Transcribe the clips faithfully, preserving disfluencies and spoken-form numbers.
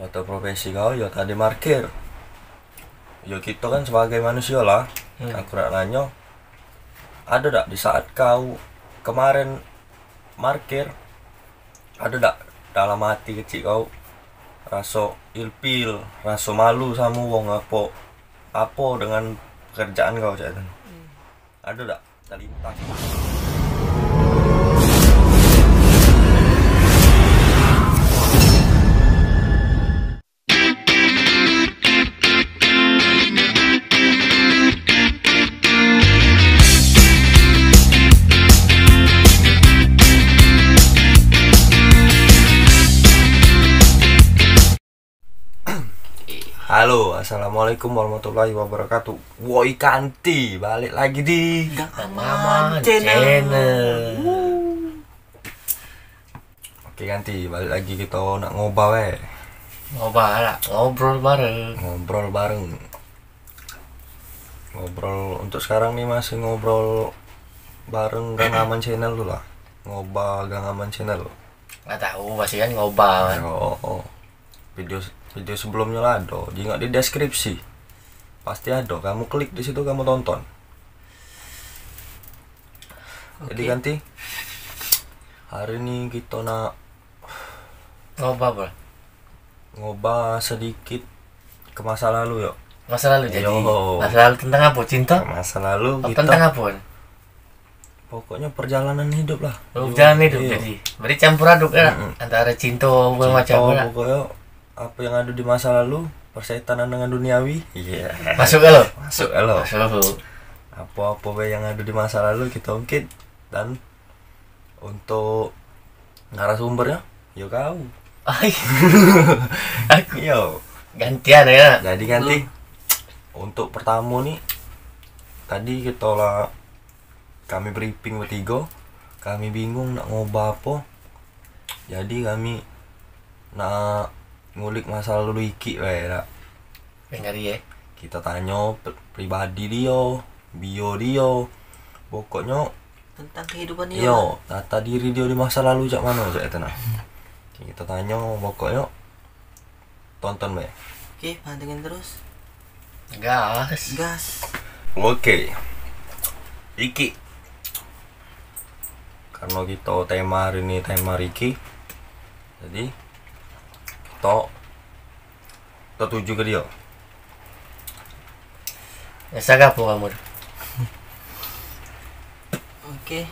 Atau profesi kau, yo tadi markir. Yo, kito kan sebagai manusia lah. Hmm. Aku nak nanyo, ado dak di saat kau kemaren markir, ado dak dalam hati kecik kau raso ilpil, raso malu samo wong apo, apo dengan pekerjaan kau cak itu? Hmm. Ado dak? Talintas. Halo, assalamualaikum warahmatullahi wabarakatuh. Woi, Kanti, balik lagi di Gak Aman Channel. Oke, Kanti, balik lagi kito nak ngoba, weh. Ngoba lah, ngobrol bareng. Ngobrol bareng. Ngobrol untuk sekarang nih masih ngobrol bareng Gang Aman Channel tu lah. Ngoba Gang Aman Channel. Nggak tahu, masih kan ngoba kan. Oh, oh. Video video sebelumnya lah ado. Jingok di deskripsi. Pasti ado. Kamu klik di situ, kamu tonton. Jadi, Oke. Kanti, hari ini kita nak Ngoba apa? Ngoba sedikit ke masa lalu, yuk. Masa lalu jadi. Yo. Masa lalu tentang apa? Cinta? Ke masa lalu Apa kita tentang apa? Pokoknya perjalanan hidup lah. Oh, perjalanan hidup Iya. jadi. Berarti campur aduk ya. Mm-mm. Antara cinta, apa Cinta, macam lah. Pokoknya apa yang ada di masa lalu, persetanan dengan duniawi. Iya. Masuk ke lo? Masuk ke lo. Masuk. Apa-apa bae yang ada di masa lalu kita ungkit dan untuk narasumbernya, yo kau. Ai. Aku Yo. gantian ya. Jadi, Kanti, Lu. untuk pertama nih, tadi kita lah, kami briefing bertiga, kami bingung nak ngoba apa. Jadi kami nak ngulik masa lalu Iki bae dak. Yang tadi ya. Kita tanyo pri- pribadi dio, bio dio. Pokoknyo Tentang kehidupan dia. Iyo, tata diri dio di masa lalu cak mano cak itu nah. Kita tanyo pokoknyo tonton bae. Oke, pantengin terus. Gas. Gas. Oke. Iki. Karena kita tema hari ini tema Riki. Jadi kita tertuju ke dia. Esa gapo kamu tu? Oke.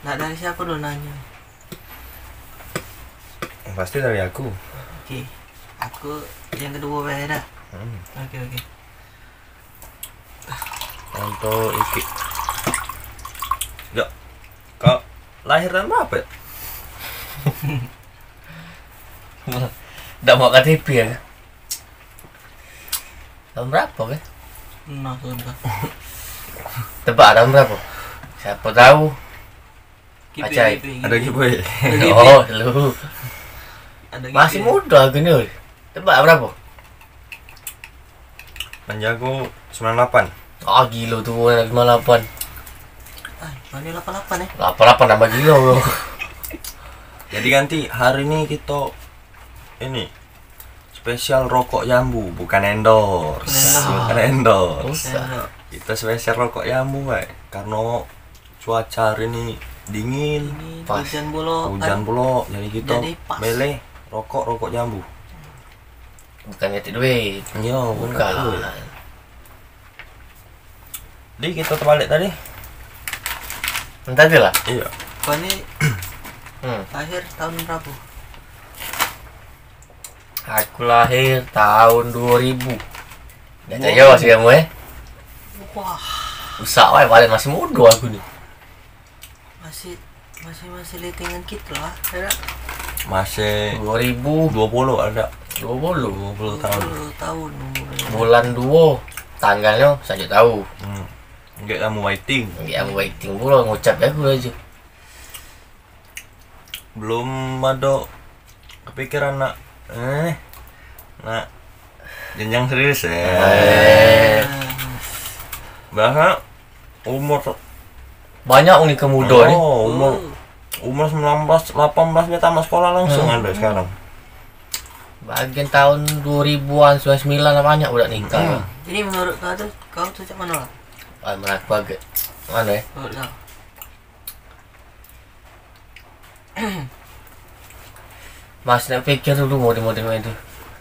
Nak dari siapa dulu nanya? Yang pasti dari aku. Oke. Aku yang kedua bae dah. Hmm. Oke, oke. Untuk Iki. Yo. Kau lahir tahun berapa ya? Dak mau K T P ya? Tahun berapa, Be? Nah, sudah. Tebak tahun berapa? Siapa tahu. Acai. Ada giveaway. Oh, lu. Masih muda aku ni, oi. Tebak berapa? Panjang aku sembilan lapan. Ah, gila tu, orang sembilan lapan. Ah, mana lapan lapan, eh? Lapan lapan tambah gila, bro. Jadi, Kanti, hari ni kita ini spesial rokok jambu, bukan endorse. Bukan endorse. Bukan endorse. Bukan. Kita spesial rokok jambu, bae. Karena cuaca hari ni dingin. Dingin, Pas. hujan pula. Hujan pula, jadi kita Jadi pas. milih rokok, rokok jambu. Bukan ngetik duit. Iya, bukan Bukan. ngetik duit. Di kita terbalik tadi. Yang tadi lah. Iya. Kau ni Hmm. lahir tahun berapa? Aku lahir tahun dua ribu. Dah Dua jaya ribu. sih kamu, eh. Wah. Rusak, wai, balik masih muda aku ni. Masih, masih, masih letengan kita lah, ya dak? Masih Dua ribu. dua puluh ada. Dua puluh. Dua puluh tahun. Dua puluh tahun umur. Bulan dua, tanggalnya saja tahu. Hmm. Enggak kamu waiting. Enggak kamu waiting pula, ngucap ya aku aja. Belum ada kepikiran nak, eh, nak jenjang serius, eh. Eh. Bahkan umur Banyak unik ke muda ni. Oh, umur, Oh. umur sembilan belas, lapan belas dia tamat sekolah langsung Hmm. ada sekarang. Bagian tahun dua ribuan, sembilan puluh sembilan lah banyak budak nikah. Hmm. Jadi menurut kau tu, kau tu cak mano lah? Ah, menurut aku agak, mano ya? Menurut kau? Mas nak pikir dulu model-model itu.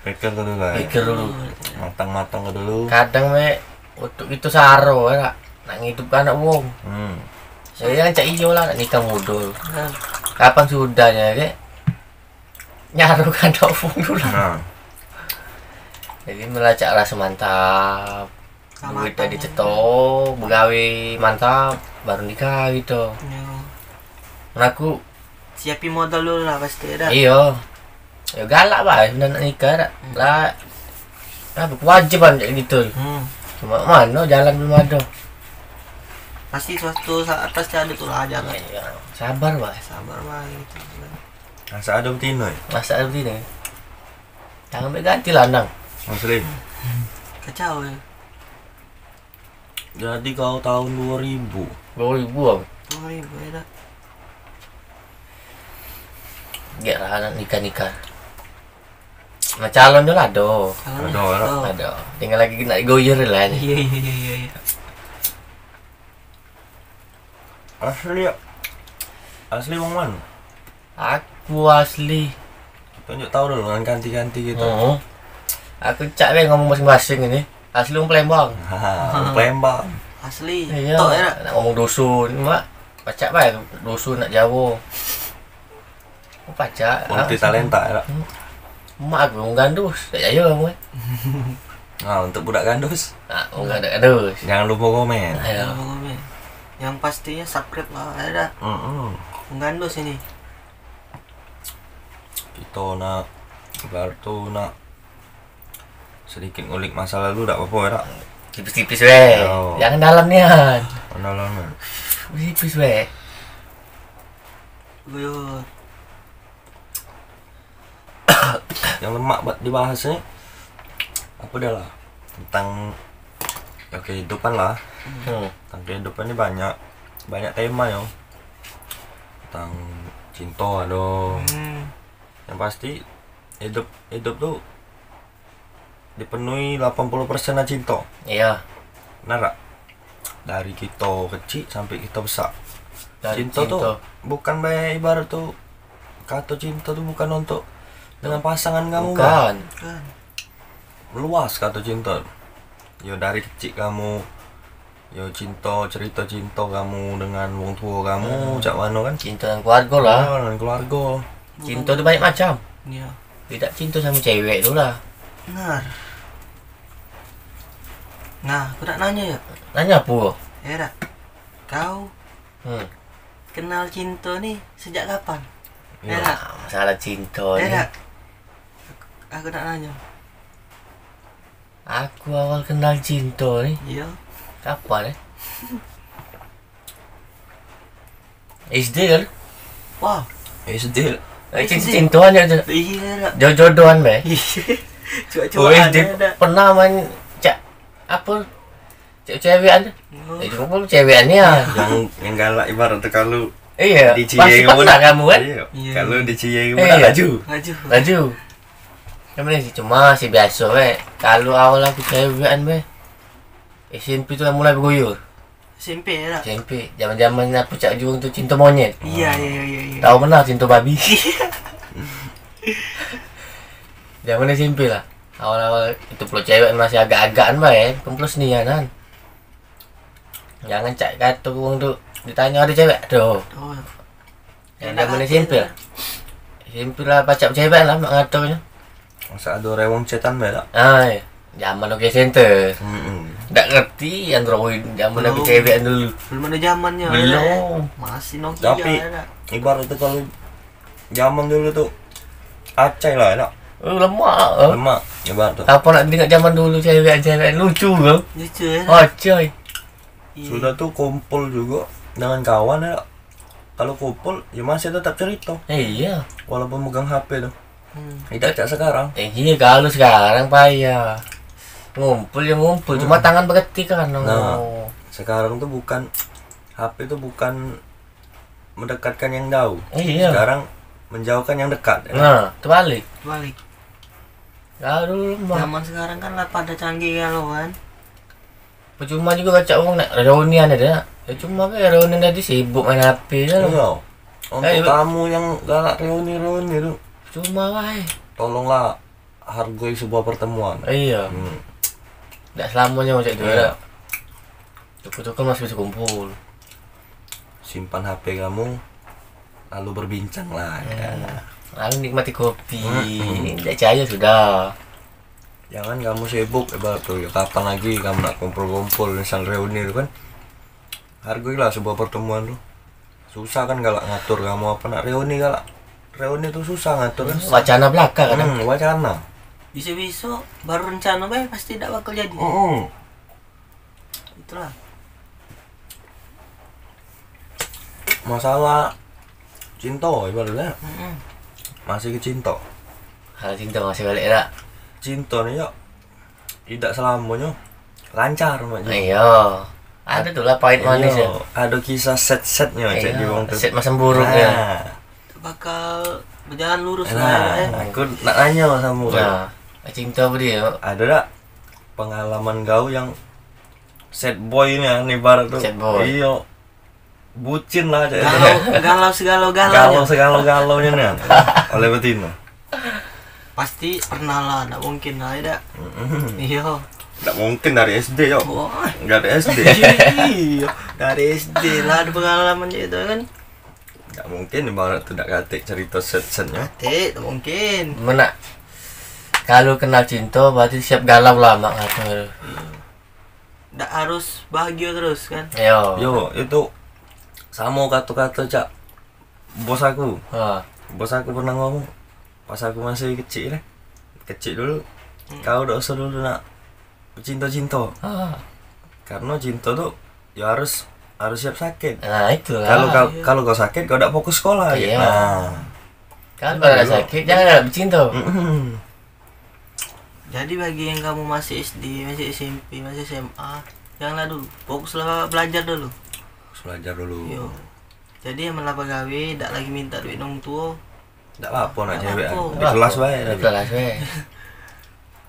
Pikir dulu lah. Pikir dulu. Matang-matang dulu. Kadang me untuk itu saro ya, nak, nak ngidup anak wong. Hmm. Saya kan cak iyo lah, nak nikah mudo. Hmm. Kapan sudahnya, kek? Nyarukan opung dulu. Nah. Jadi melacak rasa mantap. Duit tadi cetok, begawe mantap, baru nikah gitu. Yo. Ngaku siapi modal dulu lah pasti dah. Iyo. Ya galak bae nak nikah dah. Hmm. Lah, apa kewajiban kayak gitu. Hmm. Cuma mano jalan belum ada. Pasti suatu saat pasti ada tuh lah jalan. Iyo, sabar bae. Sabar bae gitu. Masak ado betino ya? Masak ado betino. Jangan sampai ganti lanang. Asli. Kacau ya. Jadi kau tahun dua ribu. Dua ribu, Bang. Dua ribu ya dah. Gek lah anak nikah-nikah. Nah, calon tu lah ado. Calon ado, ado. Ado. Tinggal lagi nak goyer lah ni. Iya, iya, iya, iya, iya. Asli ya. Asli wong mana? Aku asli. Tunjuk tahu dulu dengan ganti-ganti gitu. Hmm. Aku cak bae ngomong basing-basing ini. Asli wong Palembang. Ha, wong Palembang. Asli. Iya. Tok ya, nak ngomong dusun, mak. Pacak bae dusun nak Jawa. Pacak. Multi talenta ya. Hmm. Mak aku wong Gandus. Tak jaya kamu eh. Nah, untuk budak Gandus. Ah, wong Gandus. Jangan lupa komen. Ayo. Jangan lupa komen. Yang pastinya subscribe lah, ada. Heeh. Wong Gandus ini. Kita nak, ibarat tu nak sedikit ngulik masa lalu, dak apa-apa ya, dak? Tipis-tipis weh. Yo. Jangan dalam nian. Jangan dalam nian. Tipis weh. Buyur. Yang lemak buat dibahas ni apa dah lah, tentang ya, kehidupan lah. Hmm. Tentang kehidupan ni banyak, banyak tema yo. Tentang cinta ado. Hmm. Yang pasti hidup, hidup tu dipenuhi delapan puluh persen lah cinta. Iya. Benar tak? Dari kita kecil sampai kita besar. Dari cinta tu cinta. Bukan bae ibarat tu, kata cinta tu bukan untuk dengan pasangan kamu, bukan. Bukan. Luas kata cinta. Yo dari kecil kamu, yo cinta, cerita cinta kamu dengan wong tua kamu, hmm, cak mano kan? Cinta dengan keluarga lah. Oh, dengan keluarga. Cinta tu banyak macam. Iya. Tidak cinta sama cewek tu lah. Benar. Nah, aku nak nanya ya. Nanya apa? Ya dak. Kau, hmm, kenal cinta ni sejak kapan? Ya, ya dak? Masalah cinta ya ni. Dak? Aku, aku nak nanya. Aku awal kenal cinta ni. Iya. Kapan eh? S D kan? Wah. S D. Eh, cinta-cintaan je tu. Iya dak. Jodoh-jodohan be. Iya. Cuak-cuakan. Oh, S D dak. Pernah main cak apa? Cak cewekan tu. Oh. Eh, cuma pun cewekan ni ya. Yang, yang galak ibarat tu kalau iya, dicie pasti pernah kamu kan? Iya. Iya. Kalau dicie kamu laju. Laju. Laju. Yang mana sih cuma sih biasa be. Kalau awal aku cewekan be. S M P tu lah mulai berguyur. S M P ya dak? S M P. Zaman-zaman aku cak juang tu cinta monyet. Iya, iya, iya, iya, iya. Tahu benar cinta babi. Zaman S M P lah. Awal-awal itu pula cewek masih agak-agakan bae, kan plus nian kan. Jangan cak kata wong tu ditanya ada cewek tu. Oh. Yang zaman S M P lah. S M P lah pacak cewek lah mak ngatonyo. Masa ada orang wong cetan bae tak? Ah, iya. Zaman oke center. Heeh. Dak ngerti Android zaman aku cewek dulu. Belum ada zamannya. Belum. Masih Nokia. Tapi ibarat tu kalau zaman dulu tu acai lah tak? Oh, lemak. Lemak ibarat tu. Apa nak tengok zaman dulu cewek-cewek lucu tu? Lucu ya. Acai. Iya. Sudah tu kumpul juga dengan kawan ya. Kalau kumpul ya masih tetap cerita. Eh, iya. Walaupun megang H P tu. Hmm. Tidak cak sekarang. Eh, iya kalau sekarang payah. Ngumpul ya ngumpul, cuma tangan berketik kan. Nah, sekarang tu bukan, H P tu bukan mendekatkan yang jauh. Iya. Sekarang menjauhkan yang dekat. Ya. Nah, terbalik. Terbalik. Galau dulu mah. Zaman sekarang kan lah pada canggih galau kan. Percuma juga pacak wong nak reunian ado. Ya cuma be reunian tadi sibuk main H P kan. Iyo. Untuk kamu yang galak reuni-reuni tu, percuma bae. Tolonglah hargoi sebuah pertemuan. Iyo. Hmm. Dak selamonyo cak tu. Iyo. Cukup-cukup masih bisa kumpul. Simpan H P kamu, lalu berbincang lah. Hmm. Ya. Lalu nikmati kopi. Hmm. Dak cayo sudah. Jangan kamu sibuk, ibarat tu, ya, kapan lagi kamu nak kumpul-kumpul, misal reuni tu kan. Hargoilah sebuah pertemuan tu. Susah kan galak ngatur kamu apa nak reuni galak. Reuni tu susah ngatur kan. Wacana belaka kadang. Hmm, wacana. Biso-biso baru rencana bae pasti dak bakal jadi. Heeh. Itulah. Masalah cinta ibaratnyo. Heeh. Masih ke cinta. Kalau cinta masih balik dak? Cinta ni yo idak selamonyo lancar, Mak Ji. Iyo. Ado tu lah pahit manis yo. Ado kisah set-setnyo cak di wong tu. Set masam buruk yo. Nah. Bakal berjalan lurus lah, eh. Aku nak nanyo samo kau. Nah, cinta apa dia? Ado dak pengalaman kau yang set boy ni, ibarat tu? Set boy. Iyo. Bucin lah cak itu. Galau, galau segalo-galonyo. Galau segalo-galonyo ni. Oleh betino. Pasti pernah lah, dak mungkin lah, ya dak? Mm-mm. Iyo. Dak mungkin dari S D, yo. Wah. Dari S D. Iyo, dari S D lah ado pengalaman cak itu kan. Dak mungkin ibarat tu dak katek cerito set-setnyo. Katek, dak mungkin. Menak kalu kenal cinto berarti siap galau lah, Mak, ngato. Dak harus bahagia terus kan? Yo. Yo, itu samo kato-kato cak bos aku. Ha. Bos aku pernah ngomong, pas aku masih kecik deh. Kecik dulu. Hmm. Kau dak usah dulu nak becinto-cinto. Ha. Karena cinto tu ya harus, harus siap sakit. Nah, itulah. Kalau kau, kalau kau sakit, kau dak fokus sekolah gitu. Iya. Nah. Kan kalau dak sakit, jangan nak becinto. Mm-mm. Jadi bagi yang kamu masih S D, masih S M P, masih S M A, janganlah dulu. Fokuslah belajar dulu. Fokus belajar dulu. Yo. Jadi yang malah begawe, dak lagi minta duit wong tuo. Dak apo nak cewek. Di kelas bae. Di kelas bae.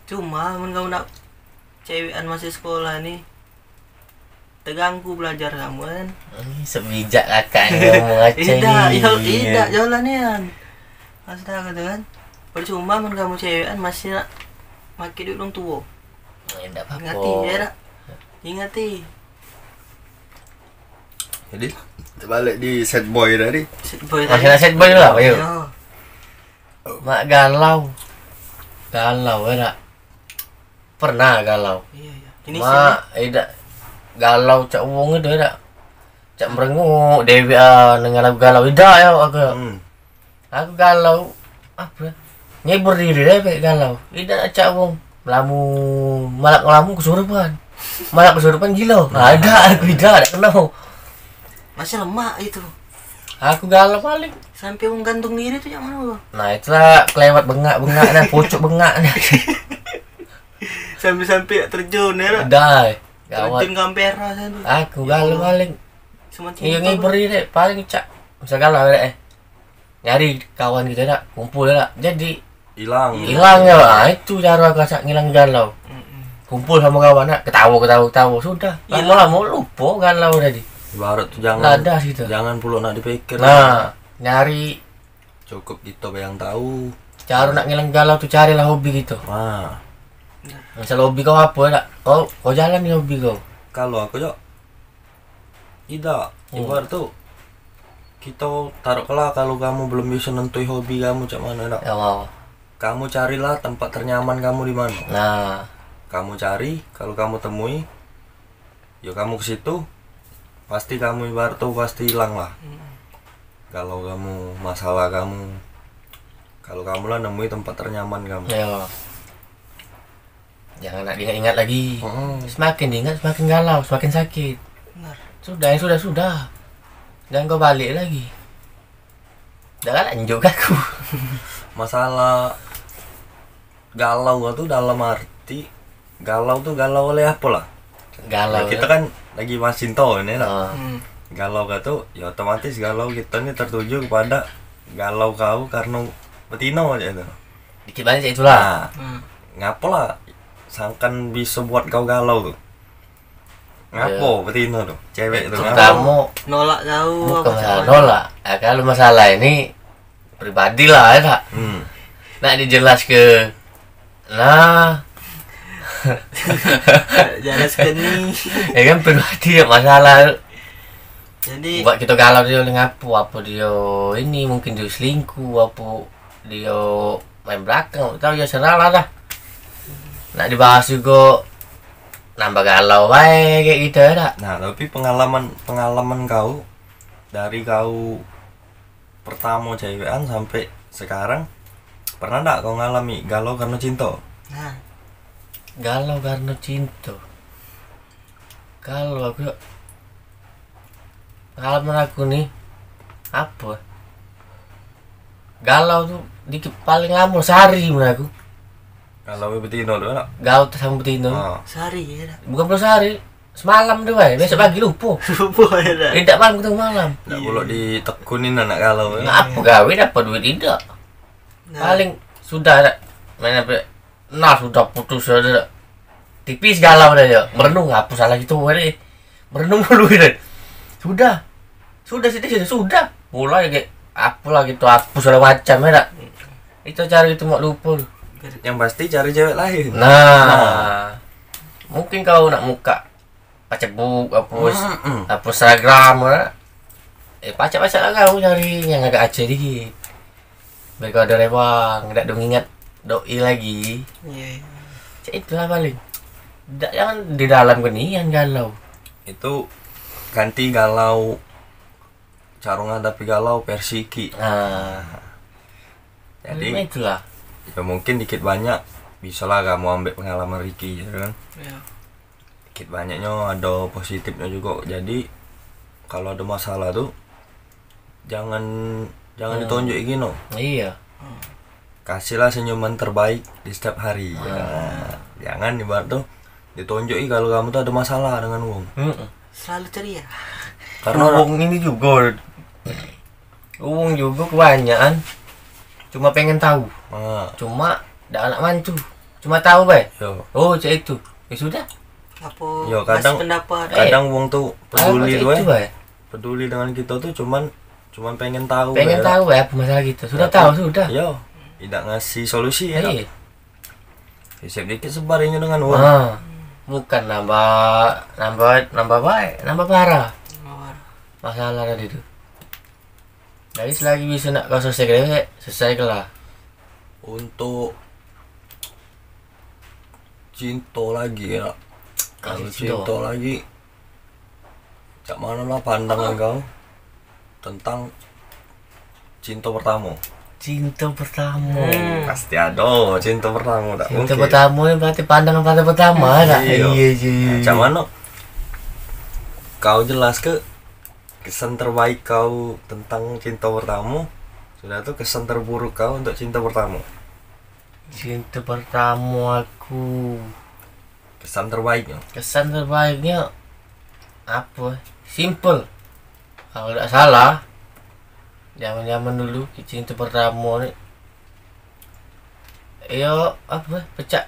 Cuma mun kamu nak cewekan masih sekolah ni, terganggu belajar kamu kan. Ih, sebijak kakak ni ngomong acai. Idak, yo, idak, jalan nian. Maksud aku tu kan. Percuma mun kamu cewekan masih nak make duit wong tuo. Idak apo-apo. Ingati, ya dak? Ingati. Jadi, terbalik di set boy tadi. Set boy tadi. Masih nak set boy lah, ayo. Yo. Mak galau. Galau, ya dak? Pernah galau. Iyo, iyo. Mak, idak galau cak wong itu, idak. Cak merenguk, dewekan, dengan lagu galau. Idak, yo, aku. Hmm. Aku galau, apo yo? Ngibur diri dewek galau. Idak cak wong. Melamun, malak melamun kesurupan. Malak kesurupan gilo. Nah, idak, aku idak, dak keno. Masih lemak itu. Aku galau paling. Sampai wong gantung diri tu cak mano tu? Nah, itulah kelewat bengak-bengak nah, pucuk bengak nah. Sampai-sampai terjun ya dak? Dai. Terjun ke Ampera sana tu. Aku galau paling. Iyo, ngibur diri dewek, paling cak. Misal galau dewek, eh. Nyari kawan kito dak, kumpul dak. Jadi ilang. Ilang yo. Ah, itu caro aku cak ngilang galau. Mm-mm. Kumpul samo kawan dak, ketawo, ketawo, ketawo, sudah. Lamo-lamo lupo galau tadi. Ibarat tu jangan, jangan pulo nak dipikir. Nah, nyari. Cukup kito be yang tau. Caro nak ngilang galau tu carilah hobi kito. Nah. Misal hobi kau apo dak? Kau, kau jalani hobi kau. Kalau aku, Cok, idak, ibarat tu kito tarok kelah kalu kamu belum biso nentui hobi kamu cak mano dak. Kamu carilah tempat ternyaman kamu di mano. Nah. Kamu cari, kalu kamu temui, yo kamu ke situ, pasti kamu ibarat tu pasti ilang lah. Galau kamu, masalah kamu. Kalu kamu lah nemui tempat ternyaman kamu. Yo. Jangan nak diingat-ingat lagi. Semakin diingat, semakin galau, semakin sakit. Benar. Sudah, yang sudah-sudah. Jangan kau balik lagi. Dah lah, lanjut ke aku. Masalah galau tu dalam arti, galau tu galau oleh apo lah? Galau. Nah, kito kan lagi bahas cinto ni lah. Ah. Hmm. Galau kau tu, ya otomatis galau kito ni tertuju kepada galau kau karno betino cak itu. Dikit banyak cak itulah. Nah, hmm. Ngapo lah sangkan biso buat kau galau tu? Ngapo betino tu? Cewek tu ngapo? Pertamo, nolak kau bukan apo masalah nolak. Ya, kalu masalah ini pribadi lah, ya tak? Hmm. Nak dijelaske, nah. Jelaskan ni. Ya kan, pribadi ya masalah. Jadi buat kito galau dio oleh ngapo? Apo dio ini, mungkin dio selingkuh, apo dio main belakang, tak tau, ya serah lah dah. Nak dibahas jugo nambah galau bae kayak gitu ya tak? Nah, tapi pengalaman, pengalaman kau dari kau pertamo cewekan sampe sekarang, pernah ndak kau ngalami galau kareno cinto? Nah. Galau kareno cinto. Galau aku, pengalaman aku ni apo? Galau tu dikit, paling lamo sehari men aku. Galau betino tu nak? Galau tu samo betino. Ah. Sehari ya tak? Bukan pulo sehari. Semalam tu bae, besok pagi lupo. Lupo ya dah. Idak malam ketemu malam. Ndak pulo ditekunin anak galau. Ngapo gawe, dapat duit idak. Nah. Paling sudah dak. Main ape? Nah, sudah putus ya dak. Tipis galau dah yo. Merenung, ngapo salah gitu bae. Merenung dulu gitu. Sudah. Sudah sih, sudah. Mulai kayak apo lah gitu, apo segalo macam ya dak. Itu cari itu mak lupo. Yang pasti cari cewek lain. Nah. Nah. Mungkin kau nak muka Facebook, apo, mm-mm, apo Instagram, eh. Eh, pacak-pacak lah kau nyari yang agak Aceh dikit. Biar kau ado rewang, dak dong ingat doi lagi. Iya, iya. Cak itulah paling. Dak, jangan di dalam ke nian galau. Itu ganti galau, cara ngadapi galau versi Iki. Nah. Jadi, memang itulah. Ya mungkin dikit banyak bisalah kamu ambek pengalaman Riki, ya kan? Iya. Dikit banyaknyo ado positifnyo jugo. Jadi, kalu ado masalah tu, jangan, jangan ditonjok gino. Iya. Kasihlah senyuman terbaik di setiap hari. Ah. Nah, jangan ibarat tu ditonjoki kalu kamu tu ado masalah dengan wong. Heeh. Selalu ceria. Karena wong ini jugo, wong jugo kebanyakan cuma pengen tahu. Ah. Cuma dak nak mantu. Cuma tahu bae. Yo. Oh, cak itu. Ya sudah. Apo? Yo, kadang, pendapat, kadang wong tu peduli tu, eh. Peduli dengan kito tu cuman, cuman pengen tahu. Pengen tahu ya apo masalah kito. Sudah tahu, sudah. Yo, idak ngasih solusi ya. Iya. Setiap dikit sebar inyo dengan wong. Ah, bukan nambah, nambah, nambah baik, nambah parah. Nambah parah. Masalah tadi tu. Jadi selagi bisa nak kau selesai ke dewek, selesai ke lah. Untuk cinto lagi ya. Kalu cinto lagi, cak mano lah pandangan kau tentang cinto pertamo? Cinto pertamo. Hmm. Pasti ado cinto pertamo, dak mungkin. Cinto pertamo ni berarti pandangan pada pertamo, dak? Iya. Iya, iya, iya. Cak mano kau jelas ke kesan terbaik kau tentang cinto pertamo, sudah tu kesan terburuk kau untuk cinto pertamo? Cinto pertamo aku. Kesan terbaiknyo? Kesan terbaiknyo apo? Simple. Kalu dak salah, zaman-zaman dulu, cinto pertamo ni, yo, apo, pecak,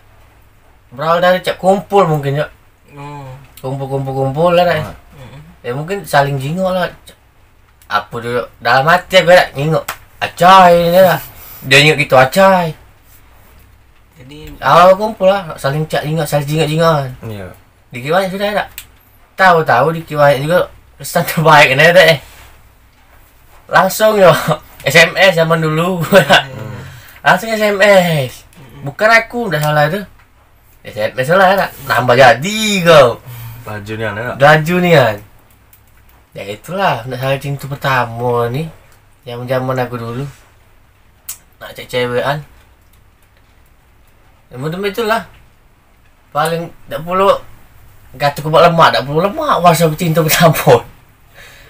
berawal dari cak kumpul mungkin, yo. Oh. Kumpul, kumpul, kumpul lah, dah. Ah. Mm-mm. Ya, mungkin saling jingok lah. Apo dulu, dalam hati aku dak nyingok. Acai ni lah. Dio nyingok gitu, acai. Jadi awal kumpul lah, saling cak jingok, saling jingok-jingokan. Iya. Dikit banyak sudah dak. Tahu-tahu dikit banyak jugo kesan terbaik ni dak, eh. Langsung yo, S M S zaman dulu. Hmm. Langsung S M S. Bukan aku dak salah tu. S M S lah dak. Nambah jadi kau. Laju nian, dak? Laju nian. Ya itulah, nak salah cinto pertamo ni. Zaman-zaman aku dulu. Nak cek cewekan. Ya, macam itulah. Paling dak pulo, kato ku buat lemak, dak pulo lemak, masa cinto pertamo.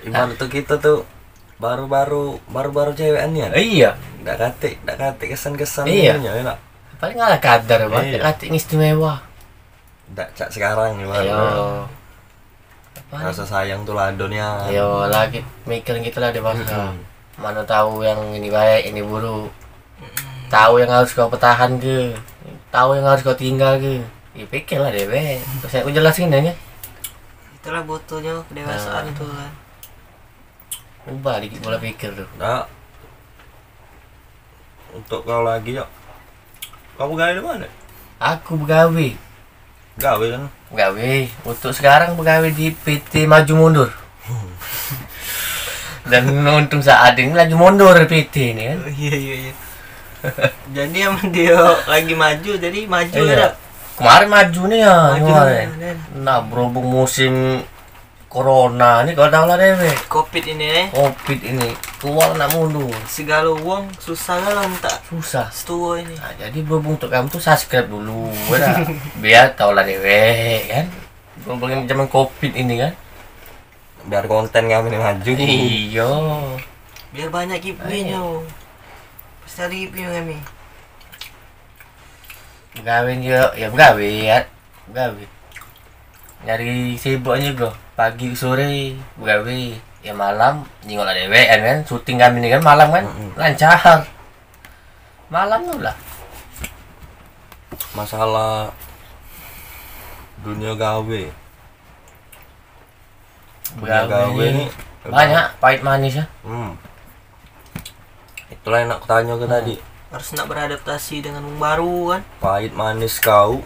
Ibarat tu kito tu baru-baru, baru-baru cewekan nian. Iya. Dak katik, dak katik kesan-kesan. Iya. Dak? Paling ala kadar, Bang. Iya. Dak katik istimewa. Dak cak sekarang ni, Bang. Ayo. Apo ni? Rasa sayang tu lah ado nian. Ayo, lagi mikir gitu lah dewasa. Mm-mm. Mano tahu yang ini baik, ini buruk. Mm-mm. Tahu yang harus kau pertahan ke. tahu yang harus kau tinggal ke. Ya, pikirlah dewek. Terus aku jelasin aja. Itulah butuhnya kedewasaan. Ah. Itu kan. Ubah dikit pola pikir tu. Dak. Untuk kau lagi, Cok. Kau begawe di mana? Aku begawe. Gawe kan? Gawe. Untuk sekarang begawe di P T Maju Mundur. Dan untung saat ini laju mundur P T ini kan. Oh, iya, iya, iya. Jadi emang dia lagi maju, jadi maju. Iya. Ya, Dak? Kemarin maju nih ya, maju kemarin. Nih, nih. Nah, berhubung musim corona ni kau tahu lah dewek. Covid ini, eh. Covid ini. Keluar nak mundur. Segala wong susah lah minta. Susah. Setuo ini. Nah, jadi berhubung untuk kamu tu subscribe dulu, ya dah. Biar tahu lah dewek, kan. Berhubung zaman Covid ini, kan. Biar konten kami ni maju. Iya. Biar banyak giveaway-nyo. Ayo. Pasti ada giveaway kami. Begawe yo, ya begawe ya. Begawe. Nyari sibuk aja bro. Pagi ke sore begawe. Ya malam jingok lah dewek kan, kan. Syuting kami ni kan malam kan. Mm-mm. Lancar. Malam tu lah. Masalah dunia gawe. Dunia gawe ni banyak pahit manis ya. Hmm. Itulah yang nak kutanyo ke tadi. Harus nak beradaptasi dengan yang baru kan. Pahit manis kau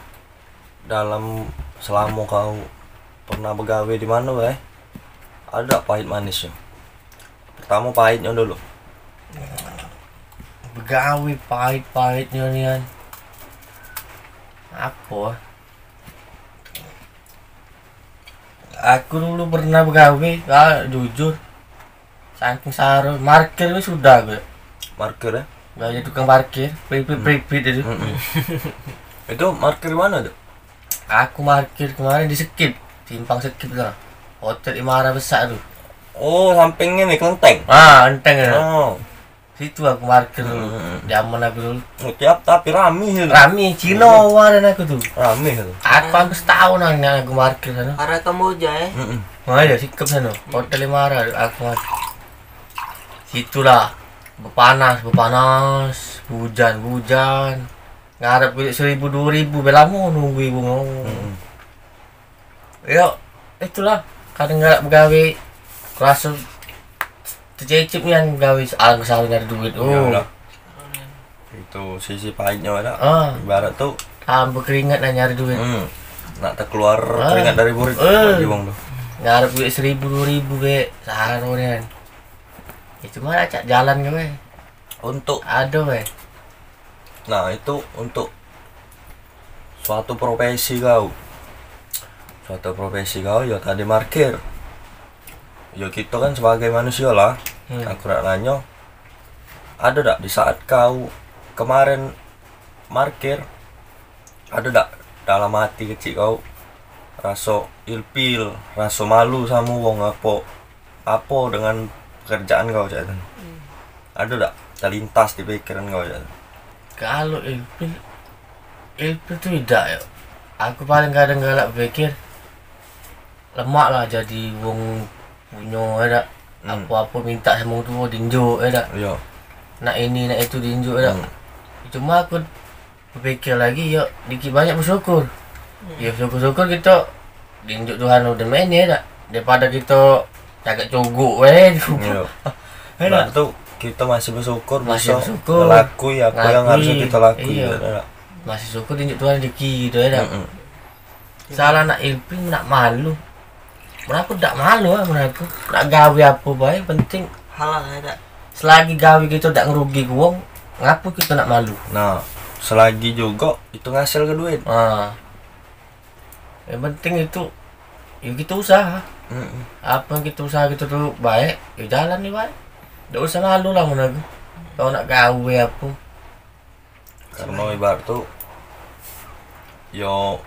dalam selamo kau pernah begawe di mano bae? Ada pahit manisnyo. Pertamo pahitnyo dulu. Begawe pahit-pahitnyo nian. Apo? Aku dulu pernah begawe, ah, jujur. Saking saro, markir wis sudah gue. Markir, eh? Gawe tukang parkir, pripit-pripit itu. Mm-mm. Itu markir mano tu? Aku markir kemarin di Sekip, simpang Sekip tu lah. Hotel Imara besak tu. Oh, samping ini, kelenteng? Ah, kelenteng tu. Oh. Situ aku markir dulu. Hmm. Zaman aku dulu. Oh, tiap tapi rame situ. Rame, Cino waran aku tu. Rame situ. Aku hampir setahun nang aku markir sana. Arah Kamboja, eh? Hmm. Nah, ya, Sekip sana. Hotel Imara aku markir. Situlah. Bepanas, bepanas, hujan, hujan. Ngarep duit seribu, dua ribu, belamo nunggu ibu mau. Hmm. Yo, itulah. Kadang galak begawe, raso tececep nian begawe, soal kesal nyari duit. Oh. Iyalah. Itu sisi pahitnyo dak. Ah. Ibarat tu tambah keringat lah nyari duit. Hmm. Nak terkeluar keringat dari burit, eh, bagi wong tu. Ngarep duit seribu, dua ribu be, saro nian. Itu mah acak jalan ke be. Untuk ado be. Nah, itu untuk suatu profesi kau. Suatu profesi kau, yo tadi markir. Yo, kito kan sebagai manusio lah. Hmm. Aku nak nanyo, ado dak di saat kau kemaren markir, ado dak dalam hati kecik kau raso ilfil, raso malu samo wong apo, apo dengan pekerjaan kau cak tu? Hmm. Ado dak terlintas di pikiran kau cak tu? Kalu ilfil, ilfil tu idak yo. Aku paling kadang galak bepikir, lemak lah jadi wong punyo, ya dak? Hmm. Apo-apo minta samo wong tuo, dienjuk, ya dak? Iyo. Nak ini, nak itu, dienjuk, ya dak? Hmm. Cuma aku bepikir lagi, yo, dikit banyak bersyukur. Hmm. Yo, syukur-syukur kito dienjuk Tuhan udah main, ya dak? Daripada kito cagak cogok we. Iyo. Ya dak? Berarti tu kito masih bersyukur, masih biso bersyukur, ngelakui apo yang harus kito lakui, iyo, ya dak? Masih syukur dienjuk Tuhan rezeki gitu, ya dak? Mm-mm. Salah nak ilfil, nak malu. Mun aku dak malu ah, mun aku. Nak gawe apo bae, penting halal, ya dak? Selagi gawe kito dak ngerugi ke wong, ngapo kito nak malu? Nah, selagi jugo itu ngasilke duit. Ah. Yang penting itu, yo, kito usaha. Mm-mm. Apo yang kito usaha kito tu bae, yo, jalani bae. Dak usah malu lah mun aku. Kau nak gawe apo? Kareno ibarat tu, yo,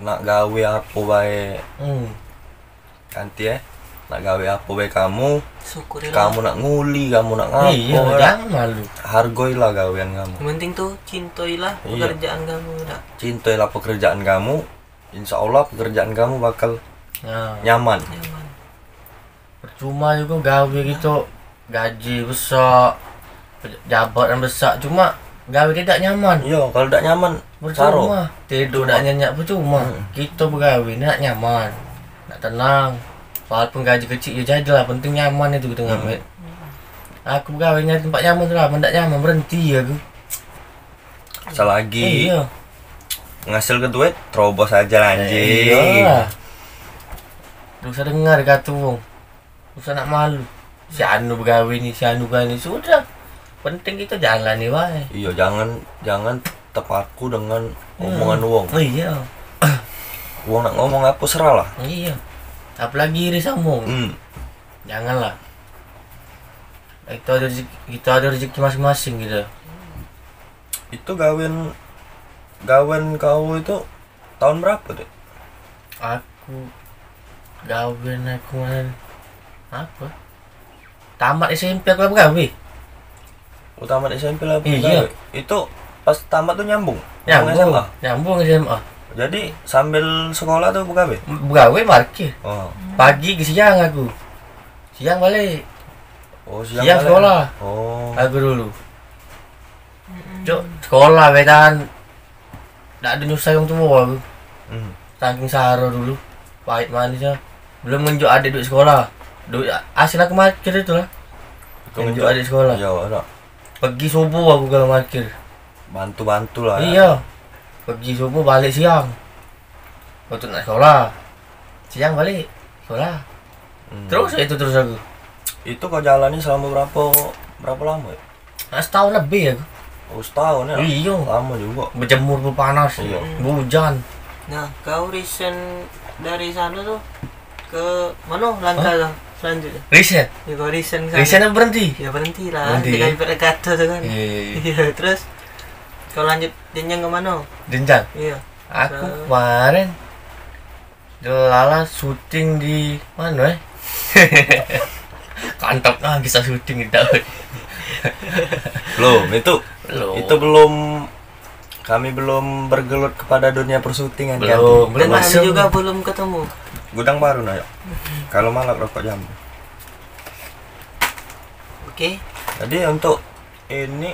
nak gawe apo bae. Hmm. Kanti, eh, nak gawe apo bae kamu, syukurilah. Kamu nak nguli, kamu nak ngapo, iyo, dak? Jangan malu. Hargoilah gawean kamu. Yang penting tu, cintoilah, iyo, pekerjaan kamu, dak? Cintoilah pekerjaan kamu, insya Allah pekerjaan kamu bakal, nah, nyaman. Nyaman. Percuma jugo gawe kito, gaji besak, jabatan besak, cuma gawe dio dak nyaman. Iyo, kalu dak nyaman, Percuma. Tidur nak nyenyak percuma. Hmm. Kito begawe nak nyaman, nak tenang. Walaupun gaji kecik yo jadilah, penting nyaman itu kito ngambil. Aku begawe nyari tempat nyaman tu lah, men dak nyaman berhenti aku. Selagi ngasilke duit, terobos aja lah, anjing. Iyalah. Dak usah dengar kato wong. Dak usah nak malu. Si anu begawe ni, si anu begawe ni, sudah. Penting kito jalani bae. Iyo, jangan jangan tepaku dengan omongan wong. Oh, iyo. Wong nak ngomong apo, serahlah. Iyo. Apolagi iri samo. Hmm. Janganlah. Kito ado rezeki, kito ado rezeki masing-masing kito. Itu gawen gawen kau itu tahun berapo tu? Aku gawen aku kan apo? Tamat S M P aku lah begawe. Oh, tamat S M P lah begawe. Itu pas tamat tu nyambung? Nyambung, S M A? Nyambung S M A. Jadi sambil sekolah tu begawe? Begawe parkir. Oh. Pagi ke siang aku. Siang balik. Oh, siang, siang sekolah. Oh. Aku dulu. Cuk, sekolah be tahan. Dak ado nyusah wong tuo aku. Hmm. Saking saro dulu. Pahit manis lah. Belum ngenjuk adek duit sekolah. Duit hasil aku parkir itu lah. Ngenjuk adek sekolah. Iyo, ado. Pegi subuh aku kalau parkir. Bantu-bantu lah. Iyo. Pegi subuh balik siang. Untuk nak sekolah. Siang balik sekolah. Hmm. Terus itu terus aku. Itu kau jalani selama berapo berapo lamo? Nah, setahun lebih aku. Oh, setahun ya? Iyo. Lamo jugo. Berjemur pun panas. Iyo. Hujan. Nah, kau resign dari sano tu ke mano langkah kau selanjutnyo? Resign? Ya, kau resign ke sano. Resign apo berhenti? Ya, berhenti lah. Berhenti. Dengan ibarat kato tu kan. Iyo, iyo, iyo. Iyo, terus kau lanjut jenjang ke mano? Jenjang? Iyo. Aku kemaren Delala syuting di mano, eh? Kantap ah, kisah syuting kita. Belum, itu belum. Itu belum, kami belum bergelut kepada dunia persyutingan. Belum, belum masuk. Kami juga belum ketemu. Gudang baru nah, yuk. Kalau malak rokok jambu. Oke. Jadi untuk ini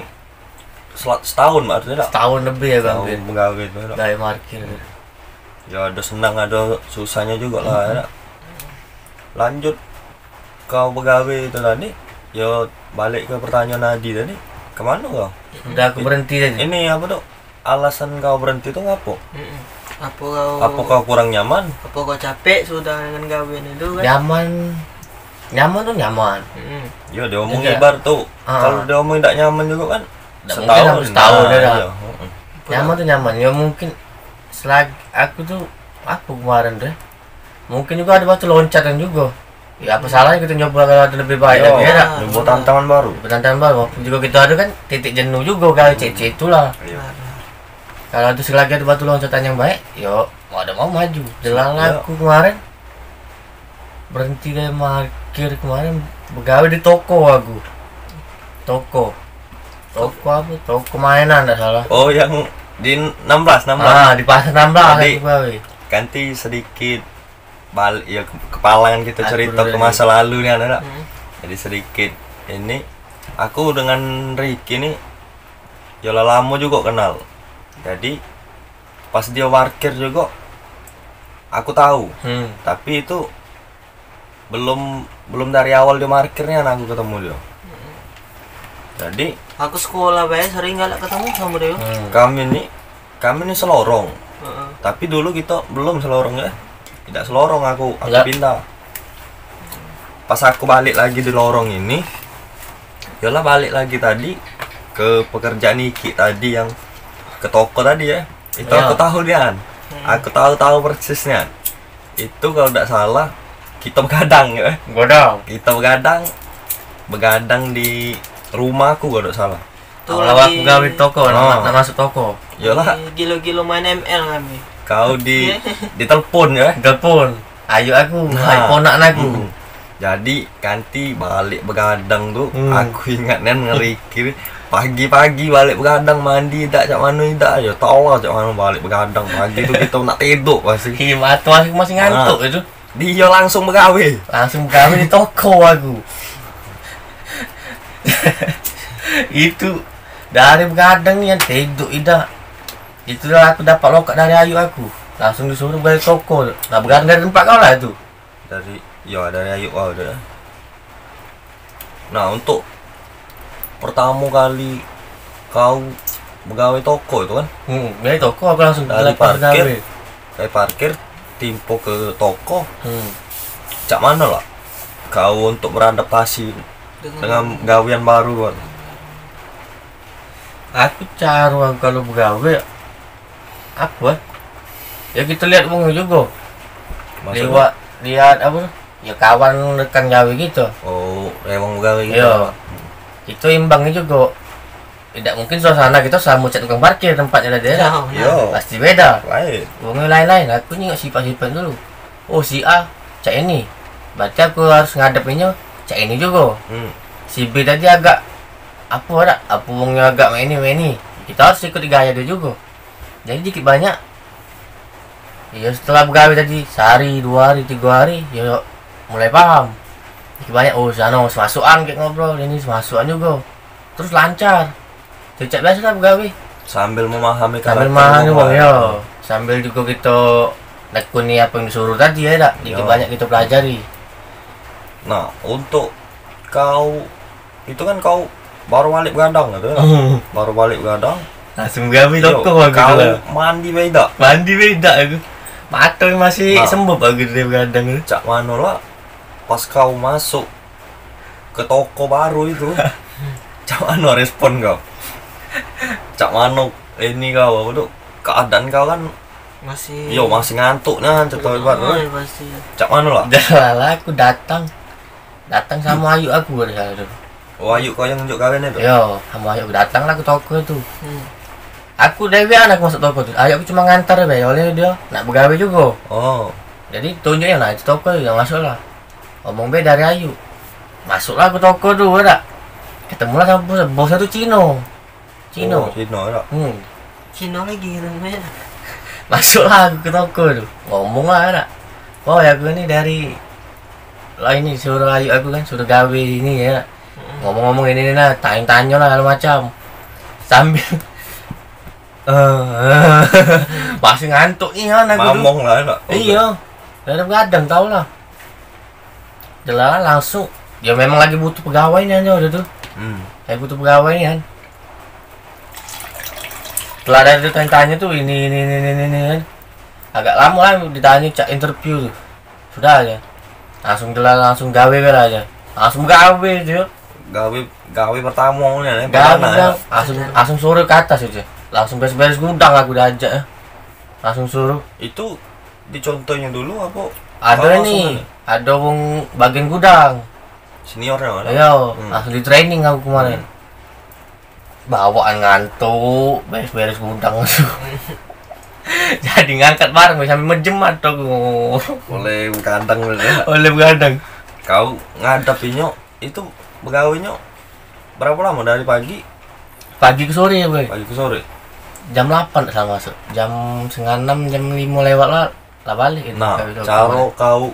sel- setahun, maksudnya dak? Setahun lebih ya, Bang. Setahun begawe tu, dak? Gawe parkir. Ya, ado senang, ado susahnyo jugo lah, ya. Lanjut kau begawe itu tadi, ya, balik ke pertanyaan Adi tadi, kemano kau? Udah aku berhenti tadi. Ini apo tu? Alasan kau berhenti tu ngapo? Mm-mm. Apo kau Apo kau kurang nyaman? Apo kau capek sudah dengan gawean itu kan? Nyaman, nyaman tu nyaman. Mm-mm. Yo, dia omong ibar tu. Ah. Kalau dia omong dak nyaman juga kan, dak mungkin setahun sampai setahun dia dah. Iya, heeh. Nyaman tu nyaman. Ya mungkin selagi aku tu, aku kemarin tu, mungkin juga ada batu loncatan juga. Ya, apa salahnya kita nyoba kalau ada lebih baik lagi, ya dak? Nyoba tantangan baru. Nyoba tantangan baru. Walaupun juga kita ada kan titik jenuh juga kan, cek-cek itulah. Iya. Kalau ada selagi ada batu loncatan yang baik, yo, mau ada mau maju. Jelas lah aku kemarin berhenti dari parkir kemarin, begawe di toko aku. Toko. Toko apa? Toko mainan dak salah. Oh, yang di enam belas, enam belas. Ah, di pasar enam belas aku gawe. Jadi, ganti sedikit balik ya ke- kepalangan kita cerita ke masa lalu ni, anak. Hmm. Jadi sedikit ini, aku dengan Ricky ni ya lah lama juga kenal. Jadi pas dia parkir juga aku tahu. Hmm. Tapi itu belum belum dari awal dia parkir ni aku ketemu dia. Jadi aku sekolah bae sering galak ketemu sama dia. Hmm. Kami ni kami ni selorong. Heeh. Tapi dulu kita belum selorong ya. Tidak selorong aku, aku pindah. Pas aku balik lagi di lorong ini, yolah balik lagi tadi ke pekerjaan Iki tadi yang ke toko tadi ya. Itu aku tahu dia. Hmm. Aku tahu-tahu persisnya. Itu kalau tidak salah kita begadang ya. Begadang. Kita begadang, begadang di rumahku kalau tidak salah. Awal-awal aku gawe toko, nak, nak masuk toko. Yolah. Gilo-gilo main M L kami. Kau di ditelepon ya? Ditelepon. Ayo aku, nah, ayo ponakan aku. Hmm. Jadi kanti balik begadang tu, hmm, aku ingat nian ngeri kiri. Pagi-pagi balik begadang, mandi dak, cak mano dak, yo tau lah cak mano balik begadang pagi tu kita nak tiduk pasti. Iya, mata aku masih ngantuk itu. Dia langsung begawe. Langsung begawe di toko aku. Itu dari begadang ni yang tiduk idak. Itulah aku dapat lokak dari ayuk aku. Langsung disuruh begawe toko. Nah, begadang dari tempat kau lah itu. Dari, yo, dari ayuk kau tu. Nah, untuk pertamo kali kau begawe toko itu kan? Hmm, dari toko aku langsung dari parkir, dari parkir timpo ke toko. Hmm. Cak mano lah kau untuk beradaptasi dengan gawean baru kan? Aku caro aku kalau begawe, apo? Ya, kito lihat wong jugo. Maksudnya? Liwat, lihat apo tu? Ya, kawan rekan gawe gitu. Oh, emang begawe gitu. Yo. Kito imbang jugo. Tidak mungkin suasana kito samo cak tukang parkir tempatnyo tadi. Yo, yo. Pasti beda. Lain. Wong lain-lain. Aku nyingok sifat-sifat dulu. Oh, si A cak ini. Berarti aku harus ngadepinyo cak ini jugo. Hmm. Si B tadi agak apo dak? Apo wongnyo agak mak ini, mak ini. Kito harus ikut gaya dio jugo. Jadi dikit banyak, yo, setelah begawe tadi sehari, dua hari, tiga hari, yo mulai paham. Dikit banyak, oh, sano semasukan kek ngobrol, ini semasukan jugo. Terus lancar. Cak biaso lah begawe. Sambil memahami karakter wong, yo. Sambil jugo kito nekuni apo yang disuruh tadi, ya dak? Dikit banyak kito pelajari. Nah, untuk kau itu kan kau baru balik begadang gitu ya. Baru balik begadang. Langsung gawe toko aku. Kau mandi beda. Mandi beda aku. Mato masih sembab aku dari begadang tu. Cak mano lah pas kau masuk ke toko baru itu? Cak mano respon kau? Cak mano ini kau, apo tu? Keadaan kau kan masih, yo, masih ngantuk nah, cak ibarat tu. Cak mano lah? Dah lah, aku datang. Datang samo ayuk aku pada saat tu. Oh, ayuk kau yang nunjuk gawean itu? Yo, samo ayuk aku datang lah ke toko tu. Hmm. Aku dewean aku masuk toko tu. Ayuk aku cuma ngantar be, oleh dio nak begawe jugo. Oh. Jadi tunjuknyo lah itu toko yang masuk lah. Omong be dari ayuk. Masuklah ke toko tu, dak? Ketemulah samo bos, bos tu Cino. Cino. Oh, Cino dak? Hmm. Cino lagi namonyo. Masuklah aku ke toko tu. Ngomong lah dak. Oh, ya aku ni dari lah ini suruh ayuk aku kan, suruh gawe ini ya. Ngomong-ngomong ini, ini nah, tanya-tanya lah segala macam. Sambil masih ngantuk ni kan aku tu. Mamong lah dak? Iyo. Dah begadang tau lah. Jelas langsung. Yo memang lagi butuh pegawai ni aja tu. Hmm. Lagi butuh pegawai ni kan. Setelah dari tu tanya-tanya tu ini, ini, ini, ini, ini kan. Agak lamo lah ditanya cak interview tu. Sudah aja. Langsung jelas, langsung gawe be lah aja. Langsung gawe tu. Gawe, gawe pertamo ni, eh, gawe perdana, ya. Langsung, langsung suruh ke atas aja. Langsung beres-beres gudang aku diajak, eh. Langsung suruh. Itu dicontohnyo dulu apo? Ado ni, ado wong bagian gudang. Senior ya, mana? Iyo, langsung di training aku kemarin. Hmm. Bawaan ngantuk, beres-beres gudang tu. Jadi ngangkat barang sambil mejem mato aku. Oleh begadang tu ya. Oleh begadang. Kau ngadepinyo itu begawenyo berapa lamo dari pagi? Pagi ke sore, Boy. Pagi ke sore. Jam lapan dak salah masuk. Jam setengah enam, jam limo lewat lah, lah balik gitu. Nah, caro kau